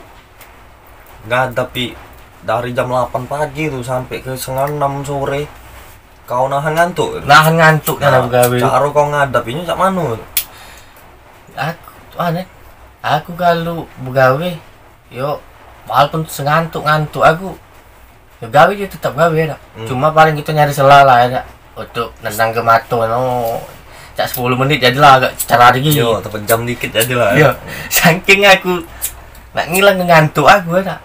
ngadepi dari jam lapan pagi tu sampe ke setengah enam sore, kau nahan ngantuk? Nahan ngantuk kan aku gawe. Nah, caro kau ngadepinyo cak mano? Aku, aneh. Aku kalu begawe, yo, walaupun sengantuk-ngantuk aku, yo gawe je, tetap gawe dak. Hmm. Cuma paling kito nyari sela lah ya dak, untuk nenang ke mato no. Cak sepuluh menit jadilah agak cerar lagi. Yo, tepejam dikit jadilah. Yo, saking aku nak ngilang ngantuk aku ya dak.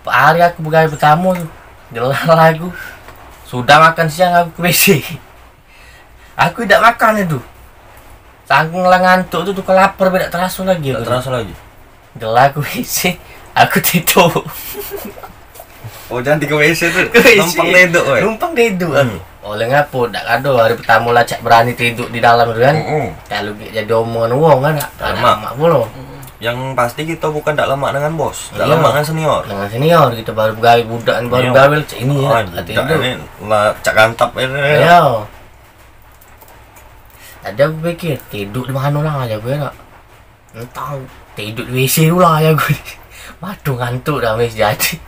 Hari aku begawe pertamo tu, jelas lah aku. Sudah makan siang aku ke W C. Aku dak makan itu. Saking lah ngantuk tu, tukang lapar be dak teraso lagi. Dak teraso lagi. Jelas aku W C, aku tiduk. Oh, jadi ke W C tu? Ke W C. Numpang tiduk, weh? Numpang tiduk aku. Hmm. Oleh ngapo? Dak ado hari pertamo lah cak berani tiduk di dalam tu kan. Mm-mm. Kalu gek jadi omongan wong kan, dak, dak lemak pulo. Yang pasti kito bukan dak lemak dengan bos, dak lemak dengan senior. Dengan senior kito baru begawe, budak baru gawe cak ini ya. Ah, budak ini lah cak gantap ini. Iyo. Tadi aku pikir, tiduk di mano lah, jago enak. Entah, tiduk di W C dulu lah, jago. Waduh, ngantuk dah, wis jadi.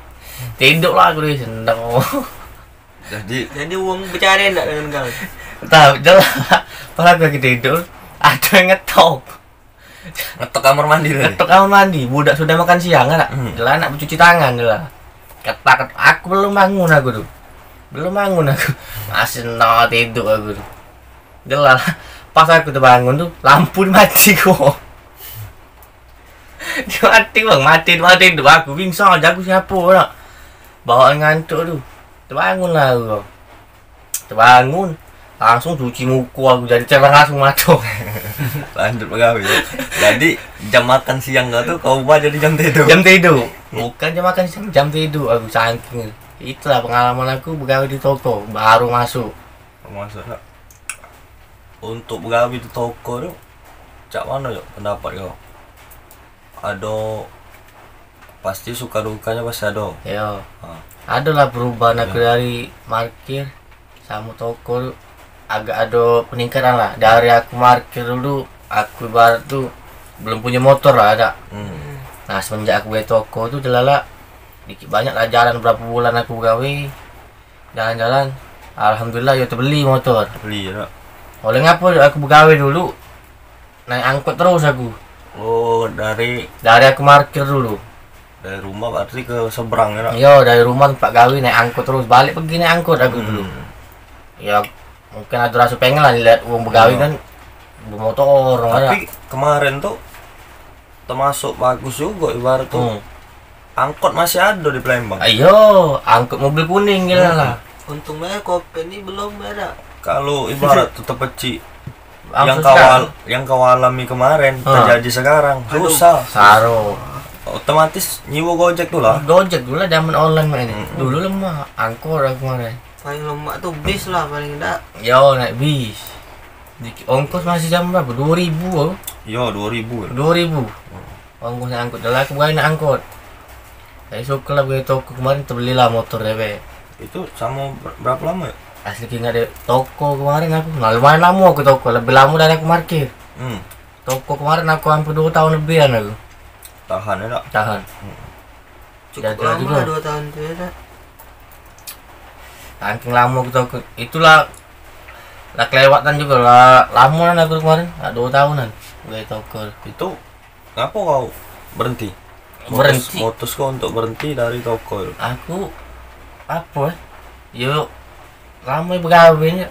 Tiduk lah aku di sendok. Jadi, jadi wong becare ndak dengan kau? Entah, jelas. Pas aku lagi tiduk, Ado yang ngetok. Ngetok kamar mandi tadi. Ngetok kamar mandi. Budak sudah makan siang kan? Hmm. Jelas nak bercuci tangan jelas. Ketak, ketak. Aku belum bangun aku tu. Belum bangun aku. Masih no tidur aku tu. Jelas. Pas aku terbangun tu, lampu mati kok. Dia mati bang, mati, mati tu aku pingsan, jago siapa nak. Bawa ngantuk tu. Terbangun lah aku. Terbangun, langsung cuci muka aku jadi cerah langsung mata. Lanjut begawe. Jadi jam makan siang kau tu kau ubah jadi jam tidur. Jam tidur. Bukan jam makan siang, jam tidur aku saking. Itulah pengalaman aku begawe di toko baru masuk. Masuk tak? Untuk begawe di toko tu, cak mana yo pendapat kau? Ado pasti suka dukanya pasti ado. Yo. Ha. Ado lah perubahan aku dari markir samo toko tu agak ado peningkatan lah. Dari aku markir dulu, aku ibarat tu belum punya motor lah ada. Hmm. Nah, semenjak aku buka toko tu jelas lah dikit banyak lah jalan berapa bulan aku begawe. Jalan-jalan, alhamdulillah yo tebeli motor. Beli yo. Oleh ngapo aku begawe dulu, naik angkot terus aku. Oh, dari dari aku markir dulu. Dari rumah berarti ke seberang yo. Yo, dari rumah tempat gawe naik angkot terus, balik pergi naik angkot aku dulu. Hmm. Ya, mungkin ada rasa pengen lah lihat wong begawe kan bermotor. Tapi kemarin tu termasuk bagus juga ibarat tu. Hmm. Angkot masih ada di Palembang. Ayo, angkot mobil kuning gila lah. Untung bae covid ni belum ada. Kalau ibarat tu tepeci yang kawal yang kau alami kemarin terjadi sekarang susah. Saro. Otomatis nyiwo Gojek tu lah. Gojek tu lah zaman online main ni. Hmm. Dulu lemah, angkot lah kemarin. Paling lemak tu bis lah paling dak. Yo naik bis. Dikit ongkos masih jam berapa? Dua ribu aku. Yo dua ribu. Dua ribu. Ongkos nak angkut dah lah aku berani nak angkut. Tapi syukur lah begitu aku kemarin terbelilah motor dewek. Itu sama ber- berapa lama ya? Asli ingat deh toko kemarin aku. Nah, lumayan lama aku toko, lebih lama dari aku markir. Hmm. Toko kemarin aku hampir dua tahun lebihan aku. Tahan ya tak? Tahan. Hmm. Cukup lama lah dua tahun tu ya tak? Saking lama aku toko. Itulah lah kelewatan juga lah lama kan aku kemarin. Lah dua tahunan. Gue toko. Itu Ngapo kau berhenti? Berhenti. Mutus kau untuk berhenti dari toko tu? Aku apo eh? Yo lamo begawe ni.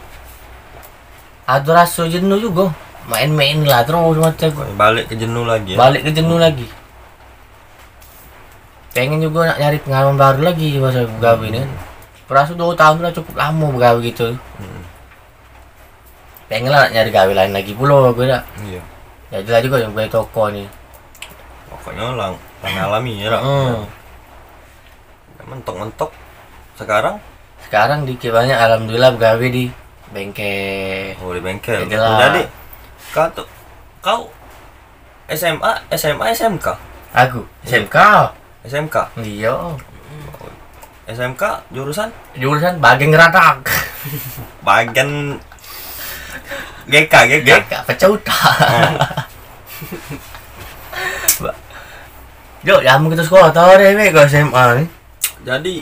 Ado raso jenuh jugo. Main-main lah terus macam tu. Balik ke jenuh lagi ya? Balik ke jenuh lagi. Pengen jugo nak nyari pengalaman baru lagi masa begawe ni kan. Peraso dua tahun tu lah cukup lamo begawe gitu. Hmm. Pengen lah nak nyari gawe lain lagi pulo gue dak. Iya. Jadilah juga yang gue toko ni. Pokoknya lang, lang alami ya dak. Hmm. Mentok-mentok sekarang. Sekarang dikit banyak alhamdulillah begawe di bengkel. Oh di bengkel. Jadi kau tuh kau S M A, S M A, S M K? Aku S M K. S M K. Iya. S M K jurusan? Jurusan bagian ngeratak. Bagian G K, G K. G K pecah utak. Yo, jamu kita sekolah tahu deh, Mek, kalau S M A ni. Jadi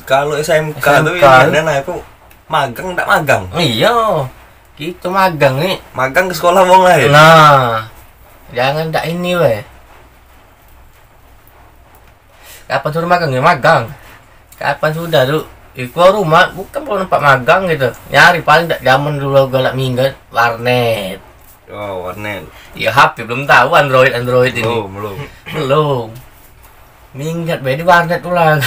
kalau S M K tu S M K. Ini dan aku magang tak magang? Iya. Kita magang ni. Magang ke sekolah wong lain. Nah. Jangan tak ini weh. Kapan suruh magang ya magang. Kapan sudah tu? Iku rumah bukan belum tempat magang gitu. Nyari paling tak zaman dulu galak minggat warnet. Oh, warnet. Ya H P belum tahu Android Android ini. Belum, belum. Belum. Minggat be di warnet pulang.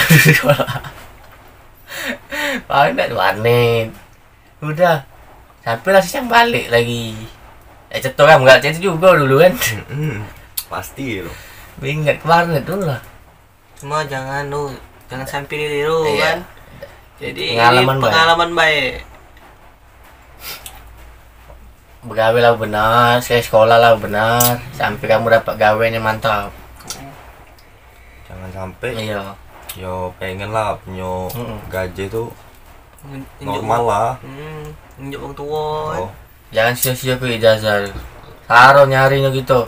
Paling tak di warnet. Udah. Sampai lah siang balik lagi. Eh cetok kan enggak cetok juga dulu kan. Pasti lo. Ingat kemarin itu lah. Cuma jangan lu jangan sampai ditiru iya. Kan. Jadi pengalaman ini pengalaman baik. Begawe lah benar, saya sekolah lah benar, sampai kamu dapat gawe yang mantap. Jangan sampai. Iya. Yo pengen lah punya gaji tu normal lah. Nunjuk wong tua. Oh. Jangan sia-sia ke ijazah. Saro nyarinyo gitu.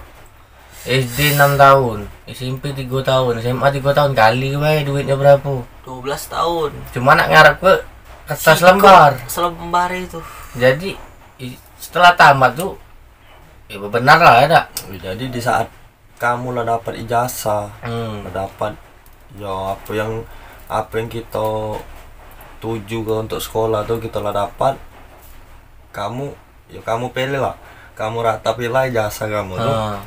S D enam tahun, S M P tiga tahun, S M A tiga tahun, kali bae duitnyo berapo. Dua belas tahun. Cuma nak ngarap ke kertas lembar. Selembar itu. Jadi setelah tamat tu Ya, benar lah, ya dak? Jadi di saat kamu lah dapat ijazah, hmm, lah dapat, yo, apa yang, apa yang kita tuju ke untuk sekolah tu kita lah dapat, kamu, yo, kamu pilih lah, kamu ratapi lah ijazah kamu tu. Ah.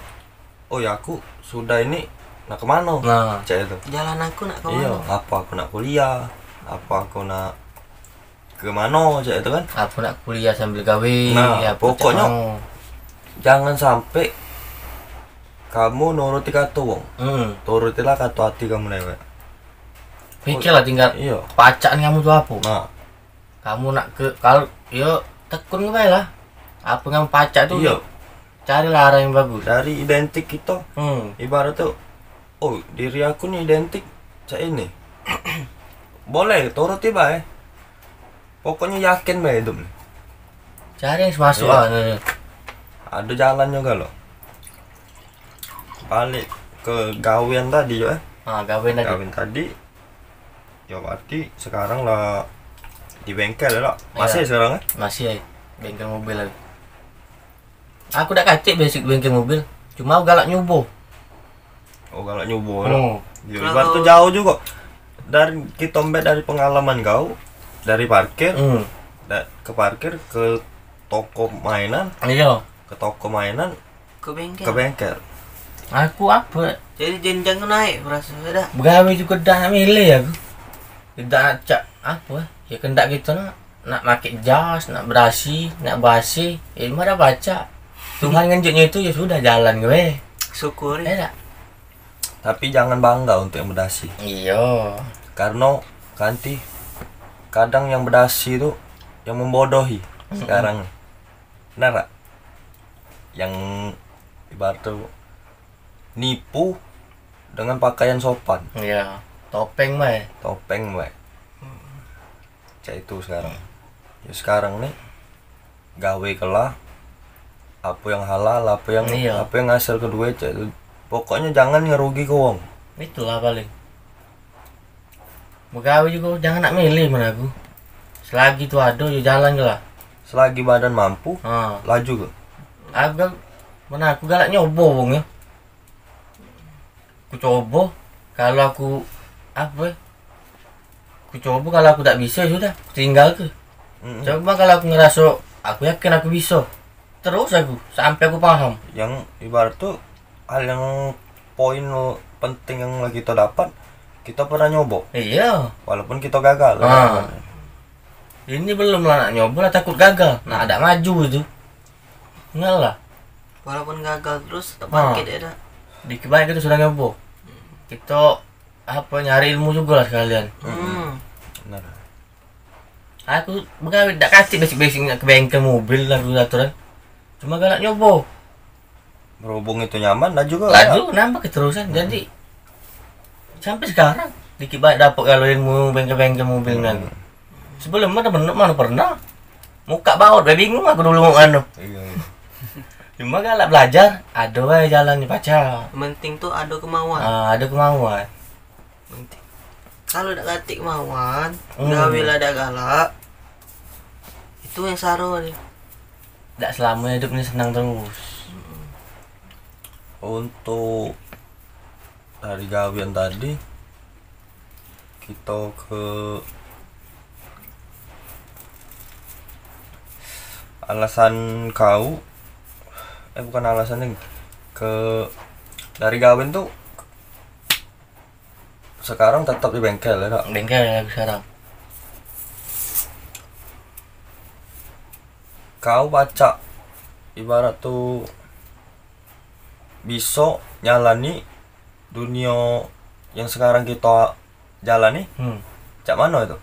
Oh ya, aku sudah ini nak kemana? Nah. Cak itu. Jalan aku nak kemana? Iya, apa aku nak kuliah? Apa aku nak kemana? Cak itu kan. Aku nak kuliah sambil gawe. Nah, ya, pokoknya jangan sampai kamu nuruti kata wong. Hmm. Turutilah kata hati kamu dewek. Pikirlah tinggal, iya, pacak kamu tu apa. Nah. Kamu nak ke, kalau, yo, tekun ke bae lah. Apa yang pacak tu, iyo, carilah arah yang bagus. Dari identik kita. Hmm. Ibarat tu, oh, diri aku ni identik cak ini. Boleh, turuti bae. Pokoknya yakin bae hidup ni. Cari yang semasuk, iyo, ah, ni. Ada jalan juga loh. Balik ke gawean tadi yo, eh. Ah, gawean tadi. Gawean tadi. Yo, berarti sekarang lah di bengkel ya, Lak? Masih, iya, sekarang, eh? Masih, eh. Bengkel mobil lagi. Aku dak katik basic bengkel mobil. Cuma aku galak nyobo. Oh, galak nyobo, Lak? Oh. Yo, kalau ibarat tu jauh juga. Dari kita mbak dari pengalaman kau, dari parkir, hmm, da-, ke parkir, ke toko mainan, iya, ke toko mainan, ke bengkel. Ke bengkel. Aku apa? Jadi jenjang tu naik, merasa dah. Begawe juga dah nak milih aku. Tidak cak apa? Ya kendak kita nak, nak pakai jas, nak berasi, nak berasi. Ya, cuma dah baca. Tuhan ngenjuknya itu, ya sudah, jalan gue. Syukuri. Ya tak? Tapi jangan bangga untuk yang bedasi. Iyo. Karena kanti kadang yang bedasi tu yang membodohi sekarang. Benar tak? Yang ibarat tu nipu dengan pakaian sopan. Iya, topeng bae. Topeng bae. Cak itu sekarang. Ya sekarang ni gawe kelah, apa yang halal, apa yang, iya, apa yang ngasilke duit, cak itu. Pokoknya jangan ngerugi ke wong. Itulah paling. Begawe juga jangan nak milih men aku. Selagi tu ado, yo jalan je lah. Selagi badan mampu, ha, laju ke. Aku kan, men aku galak nyobo wong yo. Ku cobo, kalau aku, apa, ku cobo, kalau aku dak biso, yo sudah, ku tinggalke. Mm-mm. Coba kalau aku ngeraso, aku yakin aku biso. Terus aku, sampe aku paham. Yang ibarat tu, hal yang poin penting yang lagi kita dapat, kita pernah nyobo. Iya. Walaupun kita gagal. Ah. Ini belum lah nak nyobo lah, takut gagal. Nah, hmm, dak maju itu. Ngalah. Walaupun gagal terus tetap, ah, bangkit ya dak? Dikit bae kita sudah nyobo. Kita apa, nyari ilmu juga lah sekalian. Hmm. Benar. Aku begawe dak katik basic-basic nak ke bengkel mobil lah dulu aturan. Cuma galak nyobo. Berhubung itu nyaman, laju ke? Laju, nambah keterusan. Hmm. Jadi sampai sekarang dikit banyak dapat kalau ilmu bengkel-bengkel mobil, hmm, kan. Sebelum mana pernah, mana pernah. Muka baut, bae bingung aku dulu mau anu. Iya, iya. Cuma galak belajar, ada wae jalan ni pacak. Yang penting tu ada kemauan. Ah, ada kemauan. Penting. Kalau dak katik kemauan, hmm, gawe lah dak galak. Itu yang saro ni. Dak selamo hidup ni senang terus. Untuk dari gawean tadi, kita ke alasan kau, eh, bukan alasan ni, ke dari gawean tu sekarang tetap di bengkel ya, Kak? Bengkel ya sekarang. Kau pacak ibarat tu bisa nyalani dunia yang sekarang kita jalani, hmm, cak mano itu?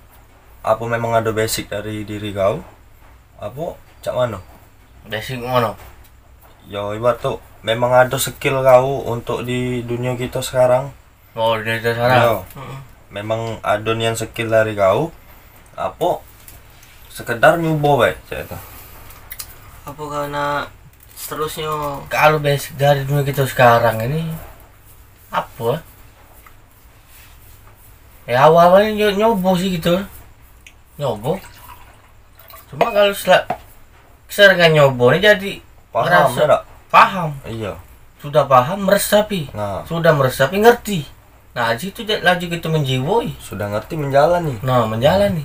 Apa memang ada basic dari diri kau? Apa cak mano? Basic mano? Yo, ibarat tu memang ada skill kau untuk di dunia kita sekarang. Oh, dunia kita sekarang. Yo. Mm-mm. Memang ada nian skill dari kau. Apa sekedar nyoba bae cak itu. Apa kau nak seterusnya? Kalau basic dari dunia kita sekarang ini apa? Ya awal-awalnya nyo-, nyobo sih gitu. Nyobo. Cuma kalau sela-, keseringan nyobo ni jadi paham ngeraso, ya dak? Paham. Iyo. Sudah paham, meresapi. Nah. Sudah meresapi, ngerti. Nah, di situ je laju kita menjiwoi. Sudah ngerti, menjalani. Nah, menjalani.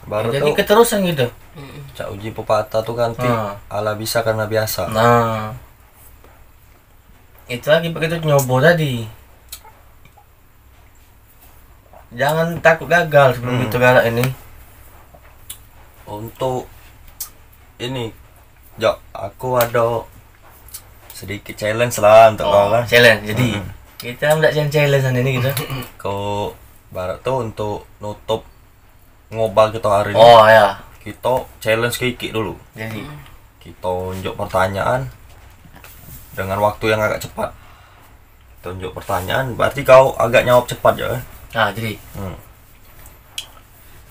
Baru jadi tu keterusan gitu. Cak uji pepatah tu kan, ti, nah, ala bisa karena biasa. Nah. Itu lagi begitu nyobo tadi. Jangan takut gagal sebelum, hmm, kita galak ini. Untuk ini, Jok, aku ada sedikit challenge lah untuk, oh, kau lah. Challenge. Jadi, hmm, kita ndak challenge, challenge ini gitu. Kau barat tu untuk nutup ngobrol kita hari ini. Oh, ya. Kita challenge ke Iki dulu. Jadi. Kita unjuk pertanyaan dengan waktu yang agak cepat. Tunjuk pertanyaan, berarti kau agak nyawab cepat ya, eh? Ah, jadi. Hmm.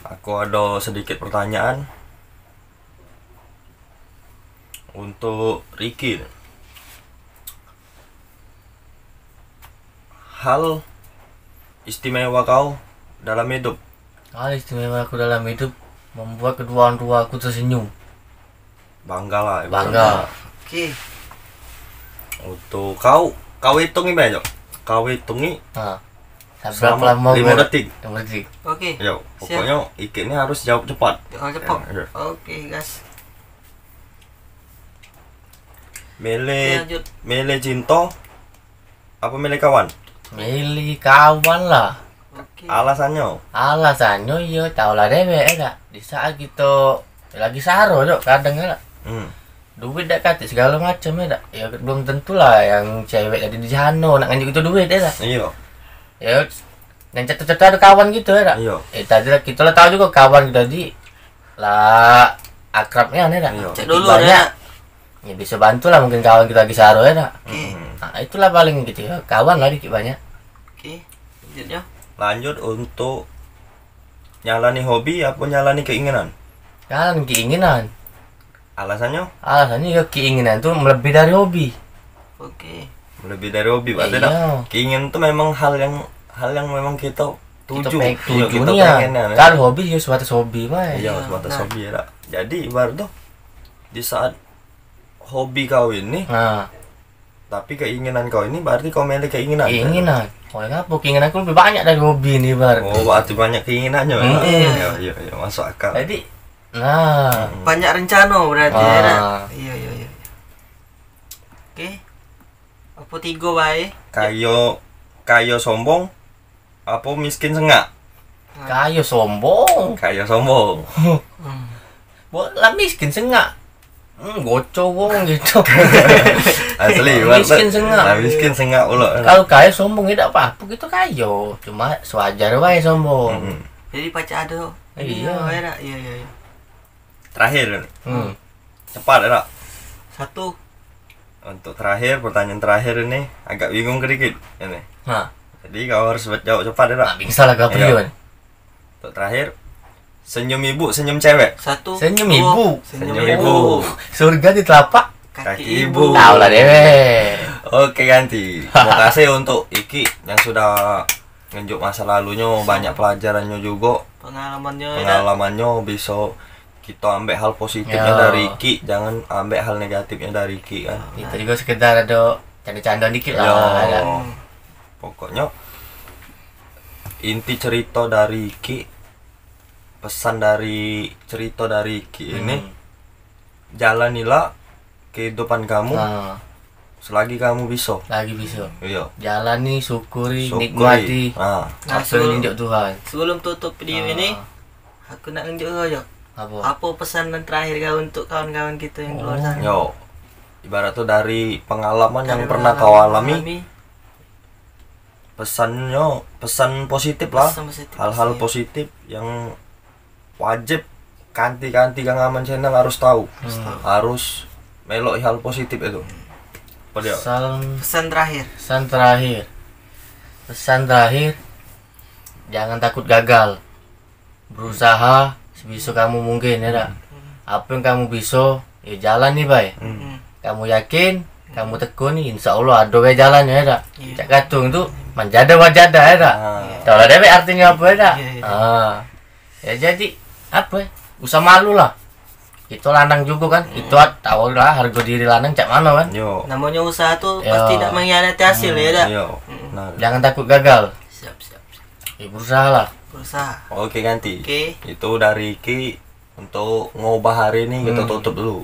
Aku ada sedikit pertanyaan untuk Riki. Hal istimewa kau dalam hidup? Hal istimewa aku dalam hidup membuat kedua orang tua aku tersenyum. Bangga lah, ibaratnya. Bangga. Oke. Untuk kau, kau hitungi bae, Jok. Kau hitungi. Ha. Selama berapa lama lima detik. Lima detik. Oke. Yo, siap. Pokoknya Iki ni harus jawab cepat. Jawab cepat. Ya, ya. Oke, gas. Mele, oke, lanjut. Mele cinta apa milih kawan? Milih kawan lah. Oke. Alasannyo? Alasannyo, iyo, tau lah dewek, eh, dak? Di saat kito lagi saro, Jok, kadang, eh, dak? Hmm. Duit dak katik, segalo macem, eh, dak? Yo, belum tentu lah yang cewek tadi di sano nak nganjuk kito duit, eh, dak? Iyo. Yo, yang ceto-ceto ado kawan kito, eh, dak? Iyo. Eh, tadi lah, kito lah tau jugo kawan kito tadi lah akrabnyo, eh, dak? Iyo. Cek dulu, banyak. Dak? Ya, bisa bantu lah mungkin kawan kito lagi saro, eh, dak? Oke. Hmm. Nah, itulah paling gitu ya, kawan lah dikit banyak. Oke, lanjut ya. Lanjut untuk nyalani hobi apa nyalani keinginan? Nyalani keinginan. Alasannyo? Alasannyo ya keinginan tu melebihi dari hobi. Oke. Melebihi dari hobi, berarti, iya, dak? Keinginan tu memang hal yang, hal yang memang kito tuju. Kito peng-, iyo, tuju kito nian. Pengen, ya. Kan hobi ya sebatas hobi bae. Iyo, iya, sebatas, nah, hobi, ya, dak? Jadi ibarat tu di saat hobi kau ini, nah, tapi keinginan kau ini berarti kau milih keinginan, kan? Keinginan. Oleh ngapo keinginan aku lebih banyak dari hobi ni, Bar? Oh, berarti banyak keinginannyo, ya? Mm-mm. Iyo, iyo, iyo, masuk akal. Jadi, nah. Mm-mm. Banyak rencano berarti, ya, dak? Ah. Iyo, iyo, iyo. Oke. Apa tigo bae? Kayo, kayo sombong, apo miskin sengak? Kayo sombong. Kayo sombong. Hmm. Bo-, lah miskin sengak. Hmm, goco wong gitu. Asli, miskin sengak. Lah miskin sengak pulo. Kalu kayo sombong ya dak apo-apo, kito kayo. Cuma sewajar wae sombong. Mm-mm. Jadi pacak ado. Iyo. Iyo, dak? Iyo, iyo, iyo. Terakhir. Hmm. Cepat, dak? Satu. Untuk terakhir, pertanyaan terakhir ini agak bingung sedikit ini. Nah. Jadi kau harus buat jawab cepat, dak? Nah, bisa lah, kau. Iyo. Untuk terakhir, senyum ibu, senyum cewek. Satu, senyum ibu. Senyum ibu. Surga di telapak kaki ibu. Tau lah dewek. Oke, ganti. Terima kasih untuk Iki yang sudah ngenjuk masa lalunyo, banyak pelajarannyo jugo. Pengalamannyo, ya. Pengalamannyo biso kito ambek hal positifnyo dari Iki, jangan ambek hal negatifnyo dari Iki, kan. Kito jugo sekedar ado cando-cando dikit lah, kan. Pokoknyo inti cerito dari Iki, pesan dari cerito dari Iki ini, hmm, jalanilah kehidupan kamu, nah, selagi kamu biso. Selagi biso. Iyo. Jalani, syukuri, syukuri, nikmati. Nah. Nah, apo yang sebelum, nunjuk Tuhan. Sebelum tutup video ini, ah, aku nak nunjuk kau, Jo. Apo? Apo pesan terakhir kau untuk kawan-kawan kito yang di luar sana? Yo, ibarat tu dari pengalaman yang pernah kau alami, pesannyo, pesan positif lah. Pesan positif, hal-hal positif yang wajib kanti-kanti Kang Aman Channel harus tau. Hmm. Harus melok hal positif itu. Apo dio? Pesan, pesan terakhir. Pesan terakhir. Pesan terakhir, jangan takut gagal. Berusaha sebiso kamu mungkin, ya dak? Hmm. Apo yang kamu biso, ya jalani bae. Hmm. Kamu yakin, kamu tekun, insya Allah ado bae jalannyo, ya dak? Iyo. Cak katung tu, manjada wajada, ya dak? Ah. Tau lah dewek artinyo apo, ya dak? Iyo, iyo. Ah. Ya jadi, apo, ya? Usah malu lah. Kito lanang jugo kan, kito tahu lah hargo diri lanang cak mano kan. Yo. Namonyo usaha tu pasti dak mengkhianati hasil, ya dak? Yo. Jangan takut gagal. Siap, siap, siap. Ya, berusaha lah. Berusaha. Oke, ganti. Oke. Itu dari Ki untuk ngubah hari ini kita tutup dulu.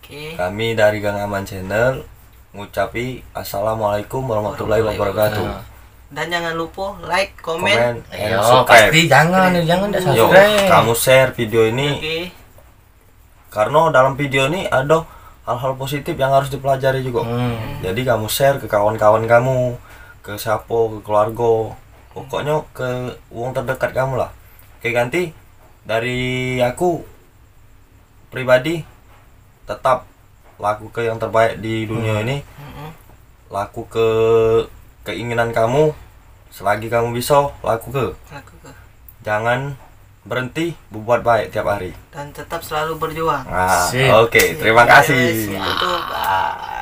Oke. Kami dari Gang Aman Channel ngucapi assalamualaikum warahmatullahi wabarakatuh. Nah. Dan jangan lupa like, comment. Comment and subscribe. Pasti jangan, jangan dak subscribe. Yo, kamu share video ini. Oke. Karena dalam video ini ada hal-hal positif yang harus dipelajari juga. Hmm. Jadi kamu share ke kawan-kawan kamu, ke siapa, ke keluarga, pokoknya ke wong terdekat kamu lah. Oke, ganti dari aku pribadi, tetap laku ke yang terbaik di dunia ini. Laku ke keinginan kamu, selagi kamu bisa, laku ke. Laku ke. Jangan berhenti berbuat baik tiap hari. Dan tetap selalu berjuang. Ah, oke, terima kasih. Yes, itu, Bang.